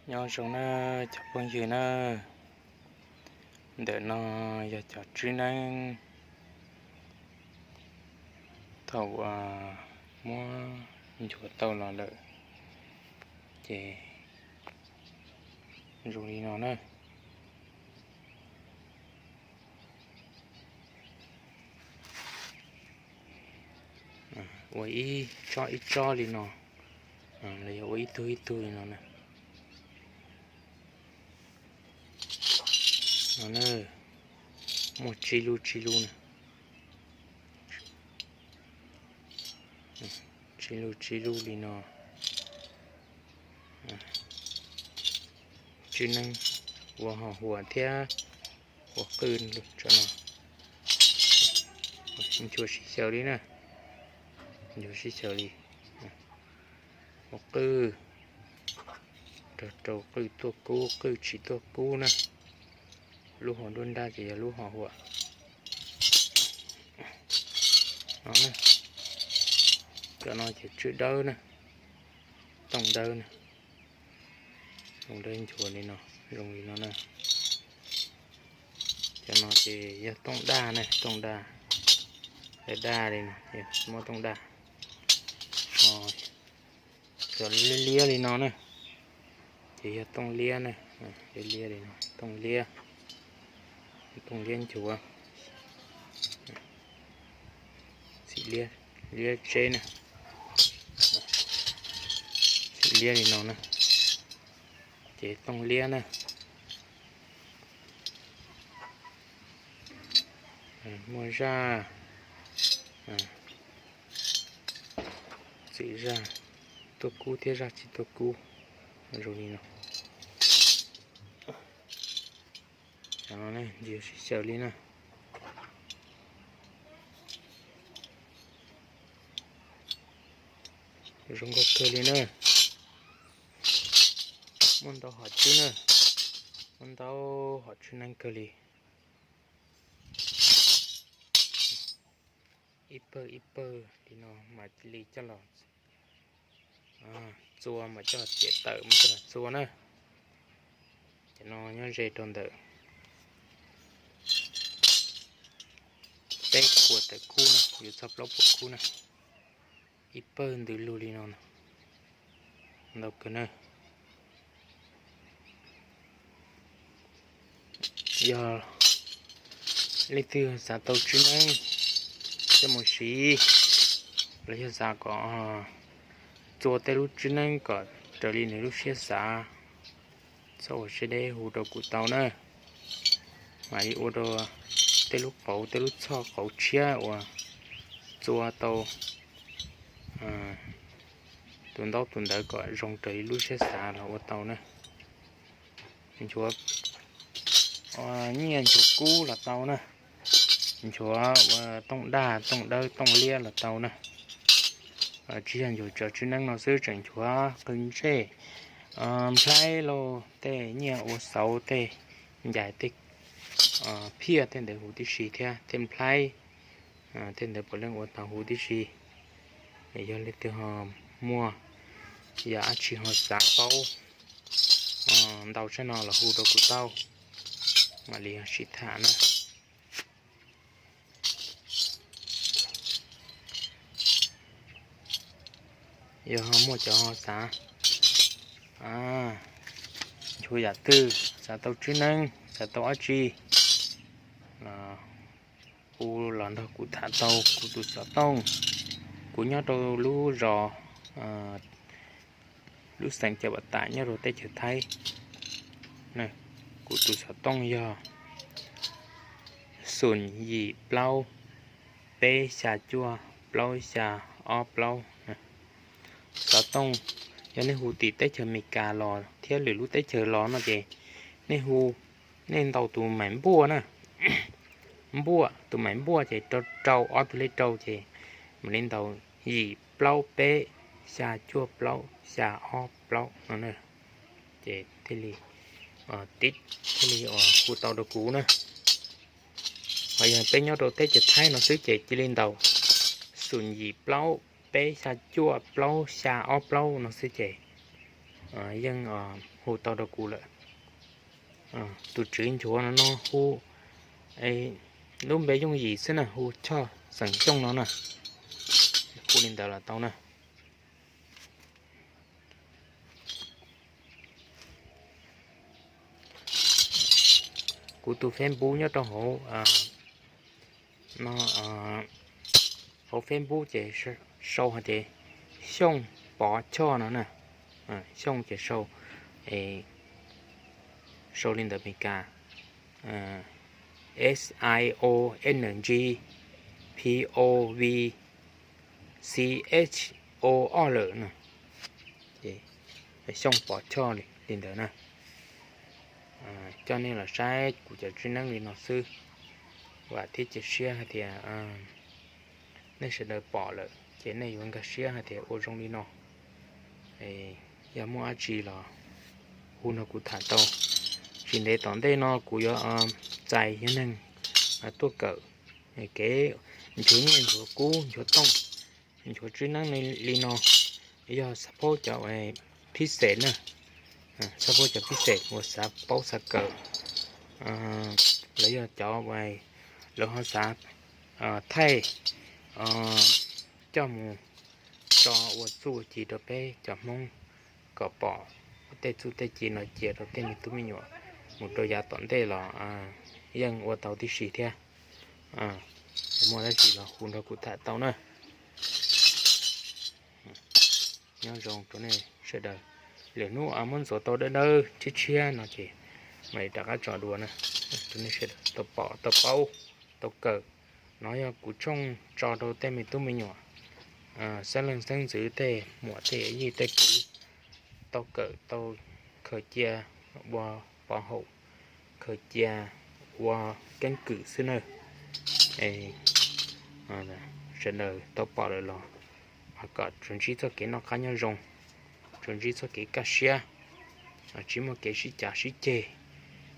Nyob zoo na cov phooj ywg na, ntawm no yog cov tswb neeb thaum muab nchuav tau los lawm ces zoo li no na. Ua ib tsob ib tsob li no, los yog ua ib tug ib tug li no na. No na, muaj tsib lub tsib lub na, tsib lub tsib lub li no. Tswb neeb ua ho huam thiab ua qwj tso no. Nchuav sib xyaw li na, nchuav sib xyaw li, ua qwj rau rau qwj tuaj kub qwj tsis tuaj kub na. Lub hauv nruab nrab ces yog lub ho huam no. Cov no ces tswb dawb na, tooj dawb na, tooj dawb nchuav li no, zoo li no na. Cov no ces yog tooj daj na, tooj daj, daj li no, muab tooj daj. Cov liab liab li no na, ces yog tooj liab na, liab liab li no, tooj liab, tooj liab nchuav, xim liab, liab tseb na, xim liab li no na, ces tooj liab na. Muaj zaj txim zaj tuaj kub thiab zaj tsis tuaj kub, zoo li no. Cov no nchuav sib xyaw li na. Zoo nkauj kawg li na. Muaj ntau hom tswb na, muaj ntau hom tswb neeb kawg li. Ib pawg ib pawg li no mam li coj los txua, mam coj los tiam tawm mam coj los txua na. Cov no nyob ze rau ntawm peb puas tawm kub na, yuav txog plaub puas kub na. Ib pawg ntws lug li no, ntau kawg na. Yog leej twg xav tau tswb neeb coj mus siv, los yog xav kom txua tej lub tswb neeb kom raws li nws lub siab xav, txhob ua siab deb hu rau kuv tau na. Mam li ua rau tej lub qauv, tej lub txhoj qauv tshiab uas txua tau tus ntaub tus ntawv kom zoo raws li lub siab xav los ua tau na. Nchuav nyiaj nchuav kub los tau na, nchuav ua tooj daj tooj dawb tooj liab los tau na. Tsis yog nchuav tsawv tswb neeb no xwb, tseem nchuav qw ntsej, nplhaib lauj, tej nyiaj ua xauv, tej ncais, tej phiaj, tej ntawd huv tib si thiab, tej nplhaib, tej ntawd puav leej ua tau huv tib si. Yog leej twg ho muaj yam dab tsi ho xav paub ntau tshaj no los hu rau kuv tau, mam li sib tham na. Yog ho muaj cov ho xav nchuav yam twg, xav tau tswb neeb, xav tau dab tsi, hu los nrog kuv tham tau kuv tus xov tooj. Kuv nyob rau lub zos, lub xeev Cam Pam Tam nyob rau teb chaws Thaib. Kuv tus xov tooj yog xoom yim plaub peb xya cuaj plaub xya ob plaub. Xov tooj, yog nej hu tim teb chaws Amelikas los thiab lwm lub teb chaws los no ces nej hu, nej ntaus tus mais npuaj na, npuaj, tus mais npuaj ces rau rau ob tug lej rau ces mam li ntaus yim plaub peb xya cuaj plaub xya ob plaub no na, ces thiaj li, thiaj li hu tau rau kuv na. Ho yog peb nyob rau teb chaws Thaib no xwb ces cia li ntaus xoom yim plaub peb xya cuaj plaub xya ob plaub no xwb ces yeej hu tau rau kuv lawm. Tus tswv nchuav no no hu lub npe yooj yim xwb na, hu Choj xeem Xyooj no na, hu li ntawd los tau na. Kuv tus Facebook nyob rau hauv no, hauv Facebook ces sau hais tias Xyooj Pov Choj no na. Xyooj ces sau, sau li ntawd Meskas, S I O N G P O V C H O O lawm no. Xyooj Pov Choj li ntawd na. Coj nej los saib kuv cov tswb neeb li no xwb. Vam thiab cia siab hais tias nej sawv daws pom lawm ces nej yuav nkag siab hais tias ua zoo li no. Yog muaj dab tsi los hu nrog kuv tham tau. Tsis ntev tom ntej no kuv yuav txais yog neeg tuaj kawm kev nchuav nyiaj nchuav kub nchuav tooj, nchuav tswb neeb li no. Yog xav paub cov phij xej na, xav paub cov phij xej uas xav paub xav kawm, los yog cov lawv ho xav thaij coj mus tso ua txuj ua ci rau peb cov Hmoob kom pom tej txuj tej ci no cia rau tej me tub me nyuam mus rau yav tom ntej los yeej ua tau tib si thiab. Muaj dab tsi los hu nrog kuv tham tau na. Nyob zoo rau nej sawv daws. Lwm hnub muab ntxuav tau dawb dawb tshiab tshiab no ces mam li rov qab tso dua na. Rau nej sawv daws tau pom tau paub tau kawm. No yog kuv tshooj tso rau tej me tub me nyuam, xeeb leej xeeb ntxwv, tej muam tej yij tej kwv tau kawm tau khaws cia ua pov haum, khaws cia ua keeb kwm xwb na. Sawv daws tau pom lawm los kom tsuas ntsib txoj kev noj qab nyob zoo, tsuas ntsib txoj kev kaj siab, tsis muaj kev sib cav sib ceg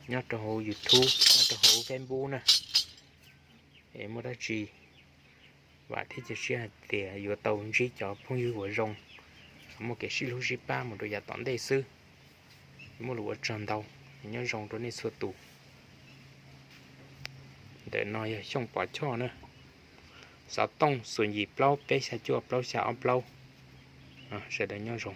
nyob rau hauv YouTube, nyob rau hauv Facebook na. Es muaj dab tsi vam thiab cia siab hais tias yuav tau ntsib cov phooj ywg uas zoo, muaj kev sib hlub sib pab mus rau yav tom ntej xwb. Muaj lus ua tsaug ntau, nyob zoo rau nej txhua tus. Ntawm no yog Xyooj Pov Choj na, xov tooj xoom yim plaub peb xya cuaj plaub xya ob plaub. Sawv daws nyob zoo.